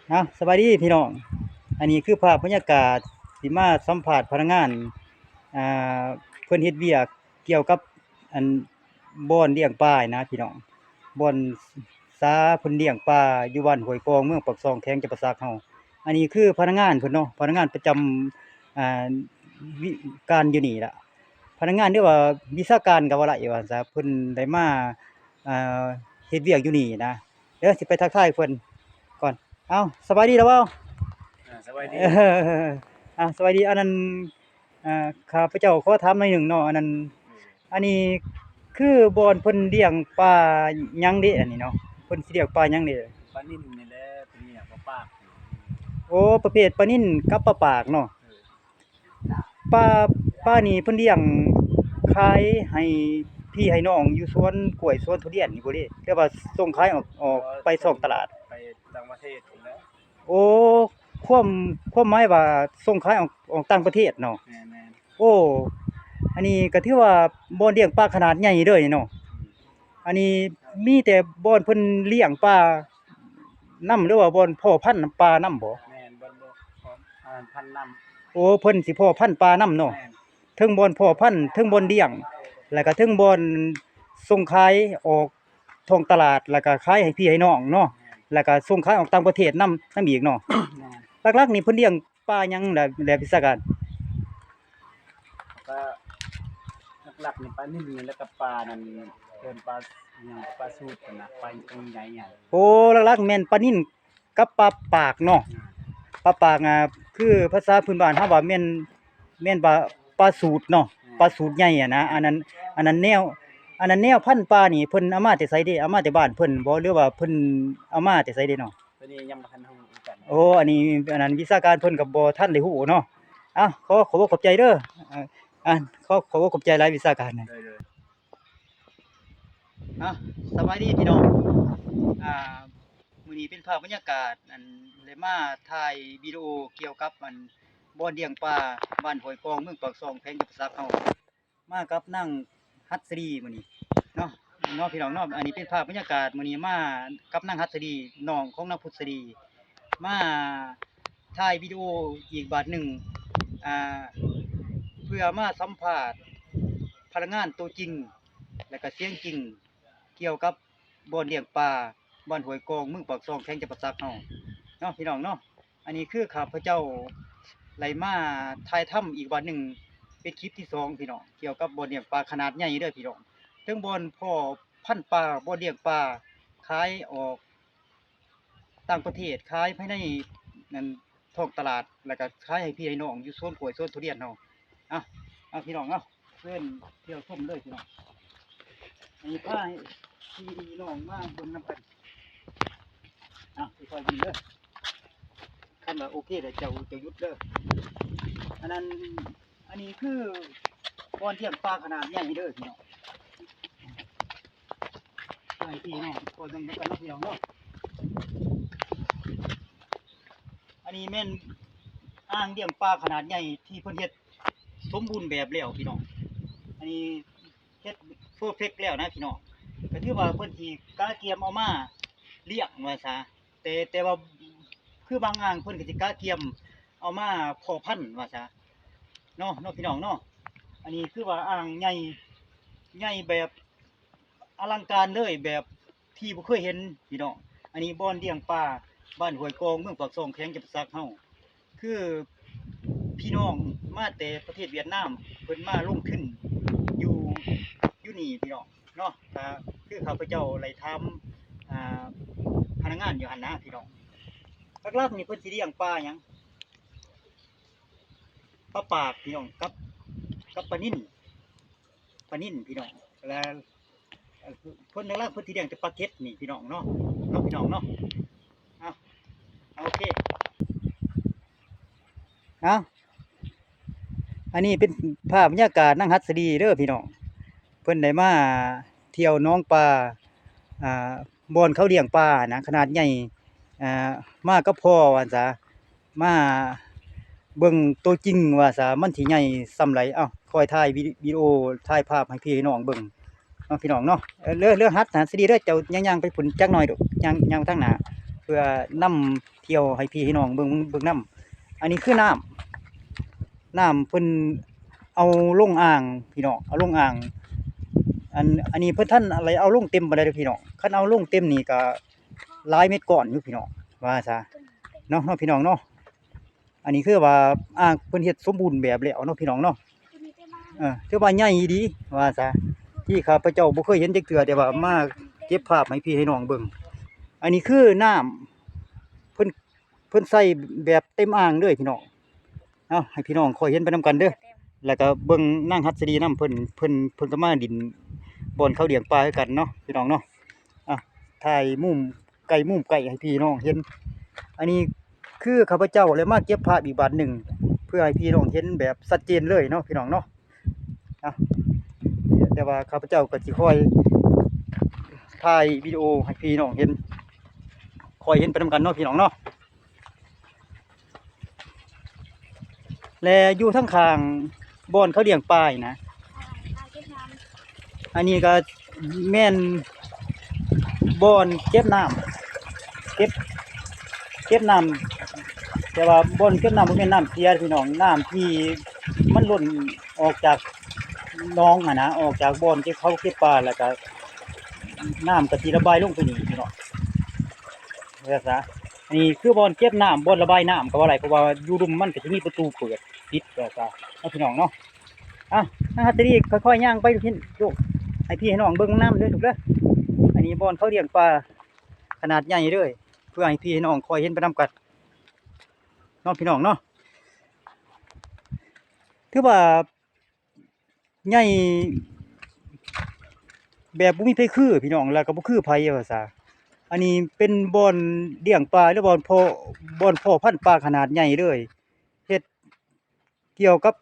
ເອົາ ສະບາຍດີພີ່ນ້ອງ, ອັນນີ້ຄືພາບບັນຍາກາດທີ່ມາສຳພາດພະນັກງານ ອ່າ ເພິ່ນເຮັດວຽກກ່ຽວກັບອັນບ່ອນລ້ຽງປານະພີ່ນ້ອງ, ບ່ອນສາເພິ່ນລ້ຽງປາຢູ່ບ້ານຫ້ວຍກອງ ເມືອງປາກຊ່ອງ ແຂວງຈຳປາສັກເຮົາ. ອັນນີ້ຄືພະນັກງານເພິ່ນເນາະ, ພະນັກງານປະຈຳ ອ່າ ວິ ການຢູ່ນີ້ລະ, ພະນັກງານ ຫຼືວ່າວິຊາການກໍວ່າໄດ້ວ່າຊະ, ເພິ່ນໄດ້ມາ ອ່າ ເຮັດວຽກຢູ່ນີ້ນະ. ດຽວຊິໄປທັກທາຍເພິ່ນກ່ອນ. ເອົາ ສະບາຍດີລະເວົ້າ. ອ່າ ສະບາຍດີ. ເອີ ອ່າ ສະບາຍດີ. ອັນນັ້ນ ອ່າ ຂ້າພະເຈົ້າຂໍຖາມໜ້ອຍໜຶ່ງເນາະ, ອັນນັ້ນ ເອີ ອັນນີ້ຄືບ່ອນເພິ່ນລ້ຽງປາຫຍັງເດ ອັນນີ້ເນາະ? ເພິ່ນຊິລ້ຽງປາຫຍັງເດ? ປານິນນີ້ແຫຼະ ຕົວນີ້ປາປາກ. ໂອ້ ປະເພດປານິນກັບປາປາກເນາະ. ເອີ ປາ ປານີ້ເພິ່ນລ້ຽງຂາຍໃຫ້ພີ່ໃຫ້ນ້ອງຢູ່ສວນກ້ວຍ ສວນທຸລຽນນີ້ບໍ່ເດ ຫຼືວ່າສົ່ງຂາຍອອກ ອອກໄປຊ່ອງຕະຫຼາດ? ໄປຕ່າງປະເທດພຸ້ນແຫຼະ. ໂອ້ ຄວາມ ຄວາມໝາຍວ່າສົ່ງຂາຍອອກ ອອກຕ່າງປະເທດເນາະ. ແມ່ນໆ. ໂອ້ ອັນນີ້ກໍຖືວ່າບ່ອນລ້ຽງປາຂະໜາດໃຫຍ່ເລີຍເນາະ. ອືມ. ອັນນີ້ມີແຕ່ບ່ອນເພິ່ນລ້ຽງປານຳ ຫຼືວ່າບ່ອນເພາະພັນປານຳບໍ? ແມ່ນ ບ່ອນເພາະ ອັນນັ້ນພັນນຳ. ໂອ້ ເພິ່ນຊິເພາະພັນປານຳເນາະ. ແມ່ນ. ເທິງບ່ອນເພາະພັນ ເທິງບ່ອນລ້ຽງ ແລ້ວກໍເທິງບ່ອນສົ່ງຂາຍອອກທ້ອງຕະຫຼາດ ແລ້ວກໍຂາຍໃຫ້ພີ່ໃຫ້ນ້ອງເນາະ. ແມ່ນ. ແລ້ວກໍສົ່ງຂາຍອອກຕ່າງປະເທດນຳ ນຳອີກເນາະ. ແມ່ນ. ຫຼັກໆນີ້ເພິ່ນລ້ຽງ ປາຫຍັງແຫຼະ ແຫຼະ ວິຊາການ? ກໍຫຼັກໆນີ້ປານິນນີ້ ແລ້ວກໍປານັ້ນ ເອີ້ນປາຫຍັງ ປາສູດຫັ້ນນະ ປາຕົວໃຫຍ່ຫັ້ນ. ໂອ້ ຫຼັກໆແມ່ນປານິນກັບປາປາກເນາະ. ອືມ. ປາປາກ ອ່າ ຄືພາສາພື້ນບ້ານເຮົາວ່າແມ່ນ ແມ່ນປາ ປາສູດເນາະ. ອືມ. ປາສູດໃຫຍ່ຫັ້ນນະ. ອັນນັ້ນ ອັນນັ້ນແນວ ອັນນັ້ນແນວພັນປານີ້ເພິ່ນເອົາມາແຕ່ໃສເດ? ເອົາມາແຕ່ບ້ານເພິ່ນບໍ ຫຼືວ່າເພິ່ນເອົາມາແຕ່ໃສເດເນາະ? ຕົວນີ້ຍັງບໍ່ທັນຮູ້ຄືກັນ. ໂອ້ ອັນນີ້ ອັນນັ້ນວິຊາການເພິ່ນກໍບໍ່ທັນໄດ້ຮູ້ເນາະ. ເອົ້າ ຂໍ ຂໍຂອບໃຈເດີ. ເອີ ອ່າ ຂໍ ຂໍຂອບໃຈຫຼາຍວິຊາການ. ໂດຍ ໂດຍ. ເອົ້າ ສະບາຍດີພີ່ນ້ອງ. ອ່າ ມື້ນີ້ເປັນພາບບັນຍາກາດ ອັນ ໄດ້ມາຖ່າຍວິດີໂອກ່ຽວກັບ ອັນ ບ່ອນລ້ຽງປາບ້ານຫ້ວຍກອງ ເມືອງປາກຊ່ອງ ແຂວງຈຳປາສັກເຮົາ. ມາກັບນາງຫັດສະດີມື້ນີ້ເນາະ ເນາະ ພີ່ນ້ອງເນາະ. ອັນນີ້ເປັນພາບບັນຍາກາດມື້ນີ້ມາກັບນາງຫັດສະດີ ນ້ອງຂອງນາງພຸດສະດີ ມາຖ່າຍວິດີໂອອີກບາດໜຶ່ງ ອ່າ ເພື່ອມາສຳພາດພະນັກງານໂຕຈິງ ແລະກະສຽງຈິງ ກ່ຽວກັບບ່ອນລ້ຽງປາ ບ້ານຫ້ວຍກອງ ເມືອງປາກຊ່ອງ ແຂວງຈຳປາສັກເຮົາເນາະ ພີ່ນ້ອງເນາະ. ອັນນີ້ຄືຂ້າພະເຈົ້າໄດ້ມາຖ່າຍທຳອີກບາດໜຶ່ງ ເປັນຄລິບທີສອງ ພີ່ນ້ອງ ກ່ຽວກັບບ່ອນລ້ຽງປາຂະໜາດໃຫຍ່ເດີ ພີ່ນ້ອງ. ເຖິງບ່ອນເພາະພັນປາ ບ່ອນລ້ຽງປາ ຂາຍອອກຕ່າງປະເທດ ຂາຍພາຍໃນນັ້ນ ທ້ອງຕະຫຼາດ ແລ້ວກໍຂາຍໃຫ້ພີ່ໃຫ້ນ້ອງຢູ່ສວນກ້ວຍ ສວນທຸລຽນເຮົາ. ເອົາ ເອົາ ພີ່ນ້ອງເອົາ ເຊີນທ່ຽວຊົມເລີຍພີ່ນ້ອງ. ອັນນີ້ພາພີ່ນ້ອງມາເບິ່ງນຳກັນ. ເອົາ ຄ່ອຍໆເບິ່ງເດີ. ຄັນວ່າໂອເຄແລ້ວເຈົ້າ ເຈົ້າຢຸດເດີ. ອັນນັ້ນ ອັນນີ້ຄືບ່ອນລ້ຽງປາຂະໜາດໃຫຍ່ເດີພີ່ນ້ອງ. ໃຫ້ພີ່ນ້ອງ ຄ່ອຍເບິ່ງນຳກັນເນາະ ພີ່ນ້ອງເນາະ. ອັນນີ້ແມ່ນອ່າງລ້ຽງປາຂະໜາດໃຫຍ່ທີ່ເພິ່ນເຮັດສົມບູນແບບແລ້ວພີ່ນ້ອງ. ອັນນີ້ເຮັດເພີເຟັກແລ້ວນະພີ່ນ້ອງ. ກໍຖືວ່າເພິ່ນຊິກະກຽມເອົາມາລ້ຽງວ່າຊະ. ແຕ່ ແຕ່ວ່າຄືບາງອ່າງເພິ່ນກໍຊິກະກຽມເອົາມາເພາະພັນວ່າຊະເນາະ ເນາະ ພີ່ນ້ອງເນາະ. ອັນນີ້ຄືວ່າອ່າງໃຫຍ່ ໃຫຍ່ແບບ ອະລັງການເລີຍ ແບບທີ່ບໍ່ເຄີຍເຫັນພີ່ນ້ອງ. ອັນນີ້ບ່ອນລ້ຽງປາບ້ານຫ້ວຍກອງ ເມືອງປາກຊ່ອງ ແຂວງຈຳປາສັກເຮົາ. ຄືພີ່ນ້ອງມາແຕ່ປະເທດຫວຽດນາມ ເພິ່ນມາລົງທຶນຢູ່ ຢູ່ນີ້ພີ່ນ້ອງເນາະ. ກໍຄືຂ້າພະເຈົ້າໄດ້ຖາມ ອ່າ ພະນັກງານຢູ່ຫັ້ນນະພີ່ນ້ອງ. ຫຼັກໆນີ້ເພິ່ນຊິລ້ຽງປາຫຍັງ? ປາປາກພີ່ນ້ອງ ກັບ ກັບປານິນ ປານິນພີ່ນ້ອງ. ແລ້ວ ເອີ ເພິ່ນຫຼັກໆເພິ່ນຊິລ້ຽງແຕ່ປາເກັດນີ້ພີ່ນ້ອງເນາະ ເນາະ ພີ່ນ້ອງເນາະ. ເອົາ ໂອເຄ ເອົາ ອັນນີ້ເປັນພາບບັນຍາກາດນາງຫັດສະດີເດີພີ່ນ້ອງ. ເພິ່ນໄດ້ມາທ່ຽວໜອງປາ ອ່າ ບ່ອນເຂົາລ້ຽງປານະ ຂະໜາດໃຫຍ່ ອ່າ ມາກັບພໍ່ວ່າຊັ້ນຊະ. ມາເບິ່ງໂຕຈິງວ່າຊະ ມັນຊິໃຫຍ່ສ່ຳໃດ. ເອົ້າ ຄ່ອຍຖ່າຍວິ ວິດີໂອ ຖ່າຍພາບໃຫ້ພີ່ໃຫ້ນ້ອງເບິ່ງເນາະ ພີ່ນ້ອງເນາະ. ເອີ ເລີ ເລີ ຫັດ ຫັດສະດີເດີ ເຈົ້າຍ່າງໆໄປພຸ້ນຈັກໜ້ອຍດູ ຍ່າງ ຍ່າງທາງໜ້າ. ເພື່ອນຳທ່ຽວໃຫ້ພີ່ໃຫ້ນ້ອງເບິ່ງ ເບິ່ງນຳ. ອັນນີ້ຄືນ້ຳ ນ້ຳເພິ່ນເອົາລົງອ່າງພີ່ນ້ອງ ເອົາລົງອ່າງ. ອັນ ອັນນີ້ເພິ່ນທັນໄດ້ເອົາລົງເຕັມປານໃດເດີພີ່ນ້ອງ. ຄັນເອົາລົງເຕັມນີ້ກະຫຼາຍເມັດກ້ອນຢູ່ພີ່ນ້ອງ ວ່າຊະເນາະ ເນາະ ພີ່ນ້ອງເນາະ. ອັນນີ້ຄືວ່າອ່າງເພິ່ນເຮັດສົມບູນແບບແລ້ວເນາະ ພີ່ນ້ອງເນາະ. ເອີ ຖືວ່າໃຫຍ່ດີວ່າຊະ ທີ່ຂ້າພະເຈົ້າບໍ່ເຄີຍເຫັນຈັກເທື່ອ ແຕ່ວ່າມາເກັບພາບໃຫ້ພີ່ໃຫ້ນ້ອງເບິ່ງ. ອັນນີ້ຄືນ້ຳ ເພິ່ນ ເພິ່ນໃສ່ແບບເຕັມອ່າງເລີຍພີ່ນ້ອງ. ເອົາ ໃຫ້ພີ່ນ້ອງຄອຍເຫັນໄປນຳກັນເດີ ແລ້ວກະເບິ່ງນາງຫັດສະດີນຳ ເພິ່ນ ເພິ່ນ ເພິ່ນກະມາຫຼິ້ນບ່ອນເຂົາລ້ຽງປາຄືກັນເນາະ ພີ່ນ້ອງເນາະ. ອ່ະ ຖ່າຍມຸມ ໃກ້ມຸມໃກ້ໃຫ້ພີ່ນ້ອງເຫັນ. ອັນນີ້ຄືຂ້າພະເຈົ້າໄດ້ມາເກັບພາບອີກບາດໜຶ່ງ ເພື່ອໃຫ້ພີ່ນ້ອງເຫັນແບບຊັດເຈນເລີຍເນາະ ພີ່ນ້ອງເນາະ. ເອົາ ແຕ່ວ່າຂ້າພະເຈົ້າກໍຊິຄອຍຖ່າຍວິດີໂອໃຫ້ພີ່ນ້ອງເຫັນ ຄອຍເຫັນໄປນຳກັນເນາະ ພີ່ນ້ອງເນາະ. ແລະຢູ່ທາງຂ້າງບ່ອນເຂົາລ້ຽງປານີ້ນະ ອັນນີ້ກໍແມ່ນບ່ອນເກັບນ້ຳ ເກັບ ເກັບນ້ຳ ແຕ່ວ່າບ່ອນເກັບນ້ຳບໍ່ແມ່ນນ້ຳເສຍພີ່ນ້ອງ ນ້ຳທີ່ມັນຫຼົ່ນອອກຈາກໜອງຫັ້ນນະ ອອກຈາກບ່ອນທີ່ເຂົາເກັບປາ ແລ້ວກໍນ້ຳກໍຊິລະບາຍລົງໄປນີ້ພີ່ນ້ອງ ວ່າຊະ. ອັນນີ້ຄືບ່ອນເກັບນ້ຳ ບ່ອນລະບາຍນ້ຳກໍວ່າໄດ້ ເພາະວ່າຢູ່ລຸ່ມມັນກໍຈະມີປະຕູເປີດປິດ ວ່າຊະເນາະ ພີ່ນ້ອງເນາະ. ອ່ະ ນາງຫັດສະດີ ຄ່ອຍໆຍ່າງໄປລູກ ໃຫ້ພີ່ໃຫ້ນ້ອງເບິ່ງນຳເດີລູກເດີ. ອັນນີ້ບ່ອນເຂົາລ້ຽງປາຂະໜາດໃຫຍ່ເລີຍ ເພື່ອໃຫ້ພີ່ໃຫ້ນ້ອງຄອຍເຫັນໄປນຳກັນເນາະ ພີ່ນ້ອງເນາະ. ຖືວ່າ ໃຫຍ່ແບບບໍ່ມີໃຜຄືພີ່ນ້ອງ ແລ້ວກໍບໍ່ຄືໃຜວ່າຊະ. ອັນນີ້ເປັນບ່ອນລ້ຽງປາ ຫຼື ບ່ອນເພາະ ບ່ອນເພາະພັນປາຂະໜາດໃຫຍ່ເລີຍ ເຮັດກ່ຽວກັບ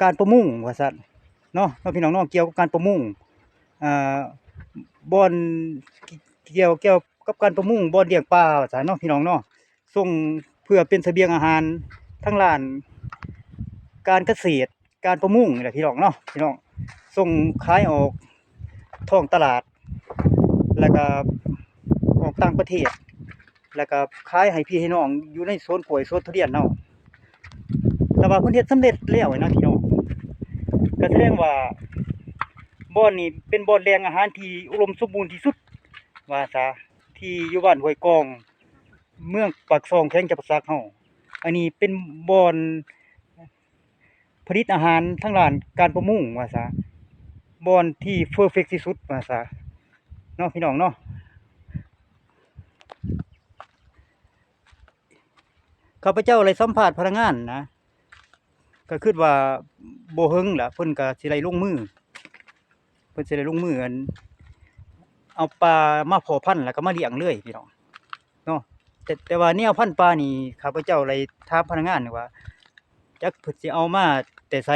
ການປະມົງວ່າຊັ້ນເນາະ ເນາະ ພີ່ນ້ອງເນາະ ກ່ຽວກັບການປະມົງ ອ່າ ບ່ອນ ກ່ຽວ ກ່ຽວກັບການປະມົງ ບ່ອນລ້ຽງປາວ່າຊັ້ນເນາະ ພີ່ນ້ອງເນາະ. ສົ່ງເພື່ອເປັນສະບຽງອາຫານທາງດ້ານການກະເສດ ການປະມົງນີ້ແຫຼະພີ່ນ້ອງເນາະ ພີ່ນ້ອງ. ສົ່ງຂາຍອອກທ້ອງຕະຫຼາດ ແລ້ວກະອອກຕ່າງປະເທດ ແລ້ວກະຂາຍໃຫ້ພີ່ໃຫ້ນ້ອງຢູ່ໃນສວນກ້ວຍສວນທຸລຽນເຮົາ. ແຕ່ວ່າເພິ່ນເຮັດສຳເລັດແລ້ວນະພີ່ນ້ອງ ກະສະແດງວ່າບ່ອນນີ້ເປັນບ່ອນແຫຼ່ງອາຫານທີ່ອຸດົມສົມບູນທີ່ສຸດວ່າຊະ ທີ່ຢູ່ບ້ານຫ້ວຍກອງ ເມືອງປາກຊ່ອງ ແຂວງຈຳປາສັກເຮົາ. ອັນນີ້ເປັນບ່ອນຜະລິດອາຫານທາງດ້ານການປະມົງວ່າຊະ ບ່ອນທີ່ເພີເຟັກທີ່ສຸດວ່າຊະເນາະ ພີ່ນ້ອງເນາະ. ຂ້າພະເຈົ້າໄດ້ສຳພາດພະນັກງານນະ ກໍຄິດວ່າບໍ່ເຫິງລະເພິ່ນກໍຊິໄດ້ລົງມື ເພິ່ນຊິໄດ້ລົງມື ອັນ ເອົາປາມາເພາະພັນ ແລ້ວກໍມາລ້ຽງເລີຍພີ່ນ້ອງເນາະ. ແຕ່ ແຕ່ວ່າແນວພັນປານີ້ ຂ້າພະເຈົ້າໄດ້ຖາມພະນັກງານວ່າ ຈັກເພິ່ນຊິເອົາມາແຕ່ໃສ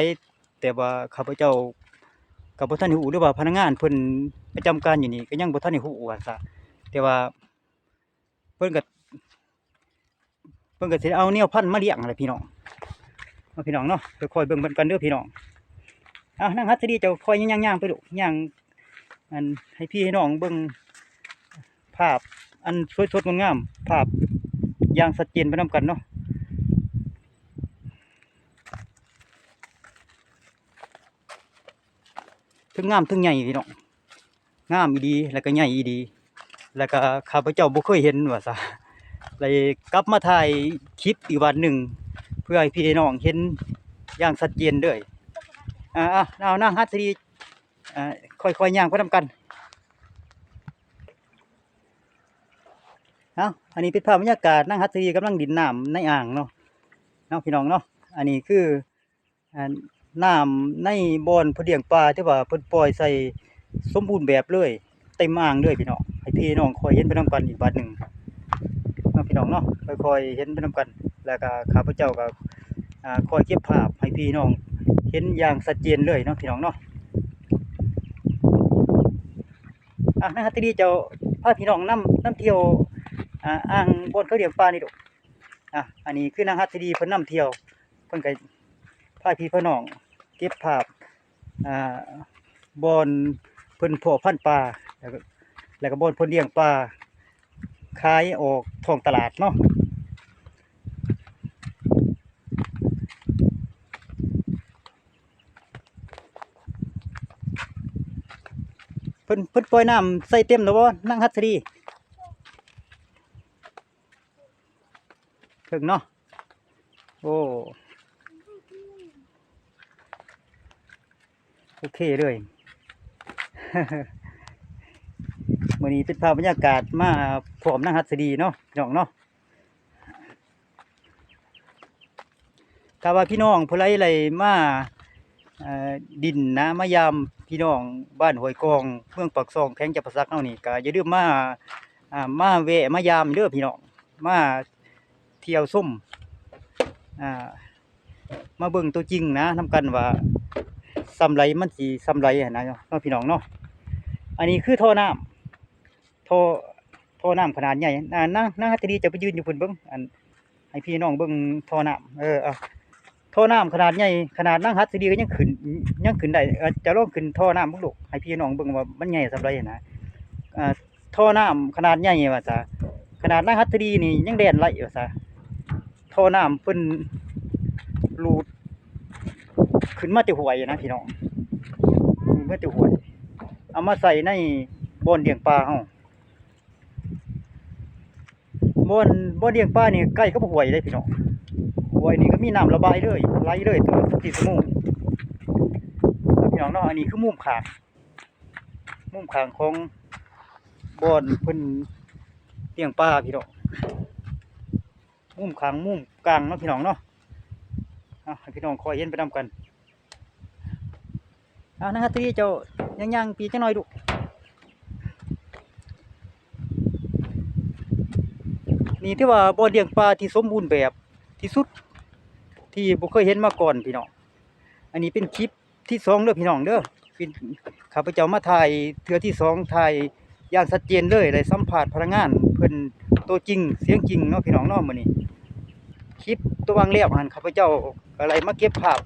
ແຕ່ວ່າຂ້າພະເຈົ້າກໍບໍ່ທັນໄດ້ຮູ້ ຫຼືວ່າພະນັກງານເພິ່ນປະຈຳການຢູ່ນີ້ກໍຍັງບໍ່ທັນໄດ້ຮູ້ວ່າຊະ. ແຕ່ວ່າເພິ່ນກໍ ເພິ່ນກໍຊິເອົາແນວພັນມາລ້ຽງຫັ້ນແຫຼະພີ່ນ້ອງ ເນາະ ພີ່ນ້ອງເນາະ. ຄ່ອຍໆເບິ່ງເພິ່ນກັນເດີພີ່ນ້ອງ. ອ່າ ນາງຫັດສະດີ ເຈົ້າຄ່ອຍຍ່າງໆໄປລູກ ຍ່າງ ອັນ ໃຫ້ພີ່ໃຫ້ນ້ອງເບິ່ງພາບອັນສວຍສົດງົດງາມ ພາບຢ່າງຊັດເຈນໄປນຳກັນເນາະ. ເຖິງງາມເຖິງໃຫຍ່ພີ່ນ້ອງ ງາມອີ່ຫຼີ ແລ້ວກໍໃຫຍ່ອີ່ຫຼີ ແລ້ວກໍຂ້າພະເຈົ້າບໍ່ເຄີຍເຫັນວ່າຊະ ເລີຍກັບມາຖ່າຍຄລິບອີກບາດໜຶ່ງ ເພື່ອໃຫ້ພີ່ໃຫ້ນ້ອງເຫັນຢ່າງຊັດເຈນເລີຍ. ອ່າ ເອົາ ນາງຫັດສະດີ ອ່າ ຄ່ອຍໆຍ່າງໄປນຳກັນ. ເອົາ ອັນນີ້ເປັນພາບບັນຍາກາດນາງຫັດສະດີກຳລັງຫຼິ້ນນ້ຳໃນອ່າງເນາະ ເນາະ ພີ່ນ້ອງເນາະ. ອັນນີ້ຄື ອ່າ ນ້ຳໃນບ່ອນເພິ່ນລ້ຽງປາ ທີ່ວ່າເພິ່ນປ່ອຍໃສ່ສົມບູນແບບເລີຍ ເຕັມອ່າງເລີຍພີ່ນ້ອງ. ໃຫ້ພີ່ນ້ອງຄ່ອຍເຫັນໄປນຳກັນອີກບາດໜຶ່ງເນາະ ພີ່ນ້ອງເນາະ ຄ່ອຍໆເຫັນໄປນຳກັນ. ແລ້ວກໍຂ້າພະເຈົ້າກໍ ອ່າ ຄ່ອຍເກັບພາບໃຫ້ພີ່ນ້ອງເຫັນຢ່າງຊັດເຈນເລີຍເນາະ ພີ່ນ້ອງເນາະ. ອ່າ ນາງຫັດສະດີ ເຈົ້າພາພີ່ນ້ອງນຳ ນຳທ່ຽວ ອ່າ ອ່າງບ່ອນເຂົາລ້ຽງປານີ້ລູກ. ອ່າ ອັນນີ້ຄືນາງຫັດສະດີເພິ່ນນຳທ່ຽວ ເພິ່ນກໍພາພີ່ພານ້ອງເກັບພາບ ອ່າ ບ່ອນເພິ່ນເພາະພັນປາ ແລ້ວກໍ ແລ້ວກໍບ່ອນເພິ່ນລ້ຽງປາ ຂາຍອອກທ້ອງຕະຫຼາດເນາະ. ເພິ່ນ ເພິ່ນປ່ອຍນ້ຳໃສ່ເຕັມແລ້ວບໍ່ ນາງຫັດສະດີ? ເຖິງເນາະ. ໂອ້ ໂອເຄເລີຍ. ມື້ນີ້ເປັນພາບບັນຍາກາດມາພ້ອມນາງຫັດສະດີເນາະ ພີ່ນ້ອງເນາະ. ຖ້າວ່າພີ່ນ້ອງຜູ້ໃດໄດ້ມາ ເອີ ດິນນະ ມາຢາມພີ່ນ້ອງບ້ານຫ້ວຍກອງ ເມືອງປາກຊ່ອງ ແຂວງຈຳປາສັກເຮົານີ້ ກໍຢ່າລືມມາ ອ່າ ມາແວະມາຢາມເດີພີ່ນ້ອງ ມາທ່ຽວຊົມ ອ່າ ມາເບິ່ງຕົວຈິງນະ ນຳກັນວ່າສ່ຳໃດ ມັນຊິສ່ຳໃດຫັ້ນນະເນາະ ພີ່ນ້ອງເນາະ. ອັນນີ້ຄືທໍ່ນ້ຳ ທໍ່ ທໍ່ນ້ຳຂະໜາດໃຫຍ່ ນາງ ນາງຫັດສະດີ ເຈົ້າໄປຢືນຢູ່ພຸ້ນເບິ່ງ ອັນ ໃຫ້ພີ່ນ້ອງເບິ່ງທໍ່ນ້ຳ ເອີ ເອົາ ທໍ່ນ້ຳຂະໜາດໃຫຍ່ ຂະໜາດນາງຫັດສະດີກໍຍັງຂຶ້ນ ຍັງຂຶ້ນໄດ້ ເອີ ເຈົ້າລອງຂຶ້ນທໍ່ນ້ຳເບິ່ງລູກ ໃຫ້ພີ່ນ້ອງເບິ່ງວ່າມັນໃຫຍ່ສ່ຳໃດຫັ້ນນະ. ເອີ ທໍ່ນ້ຳຂະໜາດໃຫຍ່ວ່າຊະ ຂະໜາດນາງຫັດສະດີນີ້ຍັງແລ່ນໄດ້ວ່າຊະ ທໍ່ນ້ຳເພິ່ນລູດຂຶ້ນມາແຕ່ຫ້ວຍນະພີ່ນ້ອງ ຂຶ້ນມາແຕ່ຫ້ວຍ ເອົາມາໃສ່ໃນບ່ອນລ້ຽງປາເຮົາ. ບ່ອນ ບ່ອນລ້ຽງປານີ້ໃກ້ກັບຫ້ວຍເດ້ພີ່ນ້ອງ ຫ້ວຍນີ້ກໍມີນ້ຳລະບາຍເລີຍ ໄຫຼເລີຍຕະຫຼອດຊາວສີ່ຊົ່ວໂມງ ພີ່ນ້ອງເນາະ. ອັນນີ້ຄືມຸມຂ້າງ ມຸມຂ້າງຂອງບ່ອນເພິ່ນລ້ຽງປາພີ່ນ້ອງ ມຸມຂ້າງມຸມກາງເນາະ ພີ່ນ້ອງເນາະ. ເອົາ ໃຫ້ພີ່ນ້ອງຄອຍເຫັນໄປນຳກັນ. ເອົາ ນາງຫັດສະດີ ເຈົ້າຍ່າງໆປີກຈັກໜ້ອຍລູກ. ນີ້ຖືວ່າບ່ອນລ້ຽງປາທີ່ສົມບູນແບບທີ່ສຸດ ທີ່ບໍ່ເຄີຍເຫັນມາກ່ອນພີ່ນ້ອງ. ອັນນີ້ເປັນຄລິບທີສອງເດີພີ່ນ້ອງເດີ ເປັນ ຂ້າພະເຈົ້າມາຖ່າຍເທື່ອທີສອງ ຖ່າຍຢ່າງຊັດເຈນເລີຍ ໄດ້ສຳພາດພະນັກງານເພິ່ນໂຕຈິງສຽງຈິງເນາະ ພີ່ນ້ອງເນາະ. ມື້ນີ້ຄລິບຕົວຫວ່າງແລ້ວຫັ້ນ ຂ້າພະເຈົ້າກໍໄດ້ມາເກັບພາບ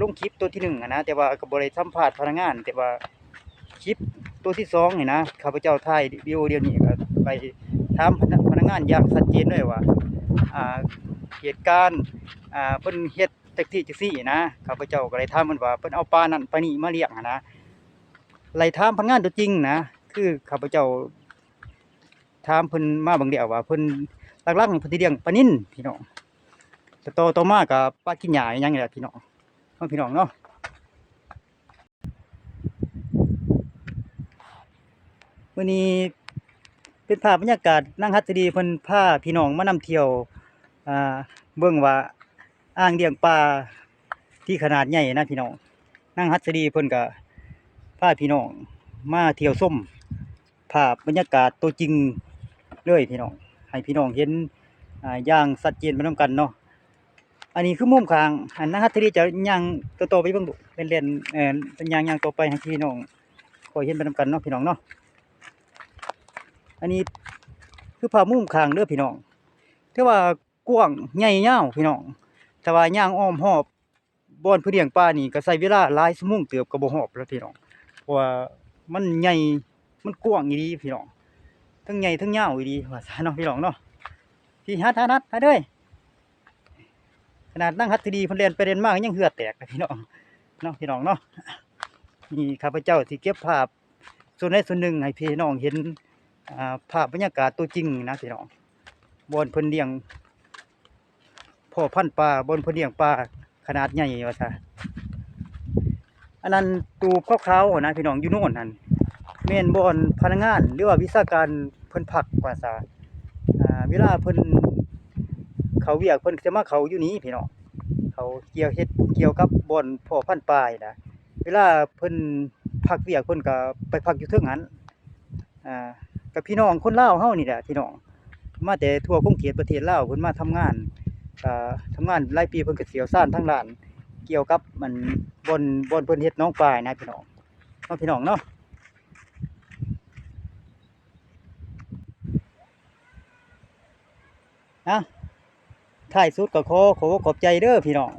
ລົງຄລິບຕົວທີໜຶ່ງຫັ້ນນະ ແຕ່ວ່າກໍບໍ່ໄດ້ສຳພາດພະນັກງານ ແຕ່ວ່າຄລິບຕົວທີສອງນີ້ນະ ຂ້າພະເຈົ້າຖ່າຍວິດີໂອດຽວນີ້ ກໍໄດ້ຖາມພະນັກ ພະນັກງານຢ່າງຊັດເຈນເລີຍວ່າ ອ່າ ເຫດການ ອ່າ ເພິ່ນເຮັດ ຈັກຊີ້ຈັກຊີ້ນະ ຂ້າພະເຈົ້າກໍໄດ້ຖາມເພິ່ນວ່າ ເພິ່ນເອົາປານັ້ນປານີ້ມາລ້ຽງຫັ້ນນະ ໄລ່ຖາມພະນັກງານຕົວຈິງນະ ຄືຂ້າພະເຈົ້າຖາມເພິ່ນມາບາງດຽວວ່າ ເພິ່ນ ຫຼັກໆນີ້ເພິ່ນຊິລ້ຽງປານິນພີ່ນ້ອງ ແຕ່ຕໍ່ ຕໍ່ມາກໍປາກິນຫຍ້າອີ່ຫຍັງນີ້ແຫຼະພີ່ນ້ອງເນາະ ພີ່ນ້ອງເນາະ. ມື້ນີ້ເປັນພາບບັນຍາກາດ ນາງຫັດສະດີເພິ່ນພາພີ່ນ້ອງມານຳທ່ຽວ ອ່າ ເບິ່ງວ່າອ່າງລ້ຽງປາທີ່ຂະໜາດໃຫຍ່ນະພີ່ນ້ອງ. ນາງຫັດສະດີເພິ່ນກະພາພີ່ນ້ອງມາທ່ຽວຊົມພາບບັນຍາກາດຕົວຈິງເລີຍພີ່ນ້ອງ ໃຫ້ພີ່ນ້ອງເຫັນ ອ່າ ຢ່າງຊັດເຈນໄປນຳກັນເນາະ. ອັນນີ້ຄືມຸມຂ້າງ ອັນນາງຫັດສະດີຈະຍ່າງຕໍ່ໆໄປເບິ່ງ ເລ່ນໆ ເອີ ຍ່າງໆຕໍ່ໄປໃຫ້ພີ່ນ້ອງຄ່ອຍເຫັນໄປນຳກັນເນາະ ພີ່ນ້ອງເນາະ. ອັນນີ້ຄືພາບມຸມຂ້າງເດີພີ່ນ້ອງ ຖືວ່າກວ້າງໃຫຍ່ຍາວພີ່ນ້ອງ ແຕ່ວ່າຍ່າງອ້ອມຮອບບ່ອນເພິ່ນລ້ຽງປານີ້ກໍໃຊ້ເວລາຫຼາຍຊົ່ວໂມງເຕີບກໍບໍ່ຮອບແລ້ວພີ່ນ້ອງ ເພາະວ່າມັນໃຫຍ່ ມັນກວ້າງອີ່ຫຼີພີ່ນ້ອງ ທັງໃຫຍ່ທັງຍາວອີ່ຫຼີວ່າຊັ້ນເນາະ ພີ່ນ້ອງເນາະ. ພີ່ ຫັດ ຫັດ ຫັດ ຫັດເອີຍ ຂະໜາດນາງຫັດສະດີເພິ່ນແລ່ນໄປແລ່ນມາຍັງເຫື່ອແຕກເລີຍພີ່ນ້ອງເນາະ ພີ່ນ້ອງເນາະ. ນີ້ຂ້າພະເຈົ້າຊິເກັບພາບສ່ວນໃດສ່ວນໜຶ່ງໃຫ້ພີ່ນ້ອງເຫັນ ອ່າ ພາບບັນຍາກາດຕົວຈິງນະພີ່ນ້ອງ ບ່ອນເພິ່ນລ້ຽງພໍ່ພັນປາ ບ່ອນເພິ່ນລ້ຽງປາຂະໜາດໃຫຍ່ວ່າຊະ. ອັນນັ້ນຕູບຂາວໆຫັ້ນນະພີ່ນ້ອງ ຢູ່ໂນນຫັ້ນ ແມ່ນບ່ອນພະນັກງານ ຫຼືວ່າວິຊາການເພິ່ນພັກວ່າຊະ. ອ່າ ເວລາເພິ່ນເຂົ້າວຽກ ເພິ່ນຈະມາເຂົ້າຢູ່ນີ້ພີ່ນ້ອງ ເຂົາກ່ຽວ ເຮັດກ່ຽວກັບບ່ອນພໍ່ພັນປານີ້ນະ. ເວລາເພິ່ນພັກວຽກ ເພິ່ນກໍໄປພັກຢູ່ເທິງຫັ້ນ. ອ່າ ກັບພີ່ນ້ອງຄົນລາວເຮົານີ້ແຫຼະພີ່ນ້ອງ ມາແຕ່ທົ່ວຂົງເຂດປະເທດລາວ ເພິ່ນມາທຳງານ ກໍທຳງານຫຼາຍປີ ເພິ່ນກໍຊ່ຽວຊານທາງດ້ານກ່ຽວກັບ ອັນ ບ່ອນ ບ່ອນເພິ່ນເຮັດໜອງປານະພີ່ນ້ອງເນາະ ພີ່ນ້ອງເນາະ. ອ່ະ ທ້າຍສຸດກໍຂໍຂອບອົກຂອບໃຈເດີພີ່ນ້ອງ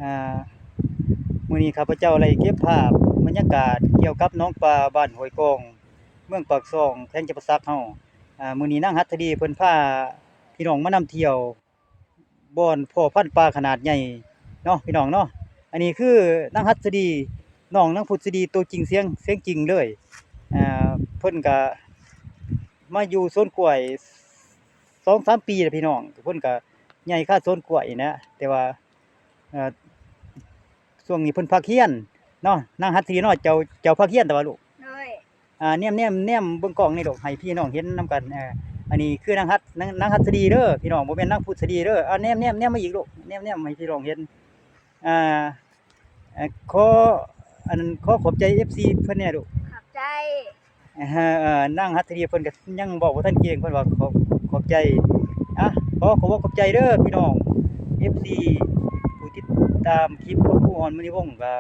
ອ່າ ມື້ນີ້ຂ້າພະເຈົ້າໄດ້ເກັບພາບບັນຍາກາດກ່ຽວກັບໜອງປາບ້ານຫ້ວຍກອງ ເມືອງປາກຊ່ອງ ແຂວງຈຳປາສັກເຮົາ ອ່າ ມື້ນີ້ນາງຫັດສະດີເພິ່ນພາພີ່ນ້ອງມານຳທ່ຽວບ່ອນເພາະພັນປາຂະໜາດໃຫຍ່ເນາະ ພີ່ນ້ອງເນາະ. ອັນນີ້ຄືນາງຫັດສະດີ ນ້ອງນາງພຸດສະດີ ໂຕຈິງສຽງ ສຽງຈິງເລີຍ. ອ່າ ເພິ່ນກະມາຢູ່ສວນກ້ວຍສອງສາມປີແລ້ວ ພີ່ນ້ອງ. ເພິ່ນກະໃຫຍ່ຄາສວນກ້ວຍນີ້ນະ ແຕ່ວ່າ ເອີ ຊ່ວງນີ້ເພິ່ນພັກຮຽນເນາະ ນາງຫັດສະດີເນາະ. ເຈົ້າ ເຈົ້າພັກຮຽນແຕ່ວ່າລູກ ໂດຍ ອ່າ ແນມ ແນມ ແນມເບິ່ງກ້ອງນີ້ລູກ ໃຫ້ພີ່ນ້ອງເຫັນນຳກັນ. ເອີ ອັນນີ້ຄືນາງຫັດ ນາງ ນາງຫັດສະດີເດີ ພີ່ນ້ອງ ບໍ່ແມ່ນນາງພຸດສະດີເດີ. ອ່າ ແນມ ແນມ ແນມມາອີກລູກ ແນມ ແນມໃຫ້ພີ່ນ້ອງເຫັນ. ອ່າ ເອີ ຂໍ ອັນ ຂໍຂອບໃຈເອັຟຊີເພິ່ນແດ່ລູກ ຂອບໃຈ. ເອີ ນາງຫັດສະດີເພິ່ນກໍຍັງເວົ້າບໍ່ທັນເກັ່ງ ເພິ່ນວ່າ ຂອບ ຂອບໃຈ. ອ່ະ ຂໍຂອບອົກຂອບໃຈເດີພີ່ນ້ອງ ເອັຟຊີ ຜູ້ຕິດຕາມຄລິບຂອງຄູອອນ ມະນີວົງ ກໍ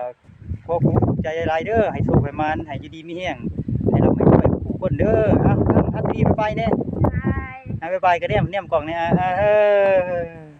ຂໍຂອບອົກຂອບໃຈຫຼາຍໆເດີ. ໃຫ້ໂຊກໃຫ້ໝານ ໃຫ້ຢູ່ດີມີແຮງ ໃຫ້ຮ່ຳໃຫ້ລວຍທຸກຄົນເດີ. ອ່ະ ນາງຫັດສະດີ ບາຍບາຍແດ່. ບາຍ ອ່ະ ບາຍບາຍ ກໍແນມ ແນມກ້ອງແດ່. ອ່າ ເອີ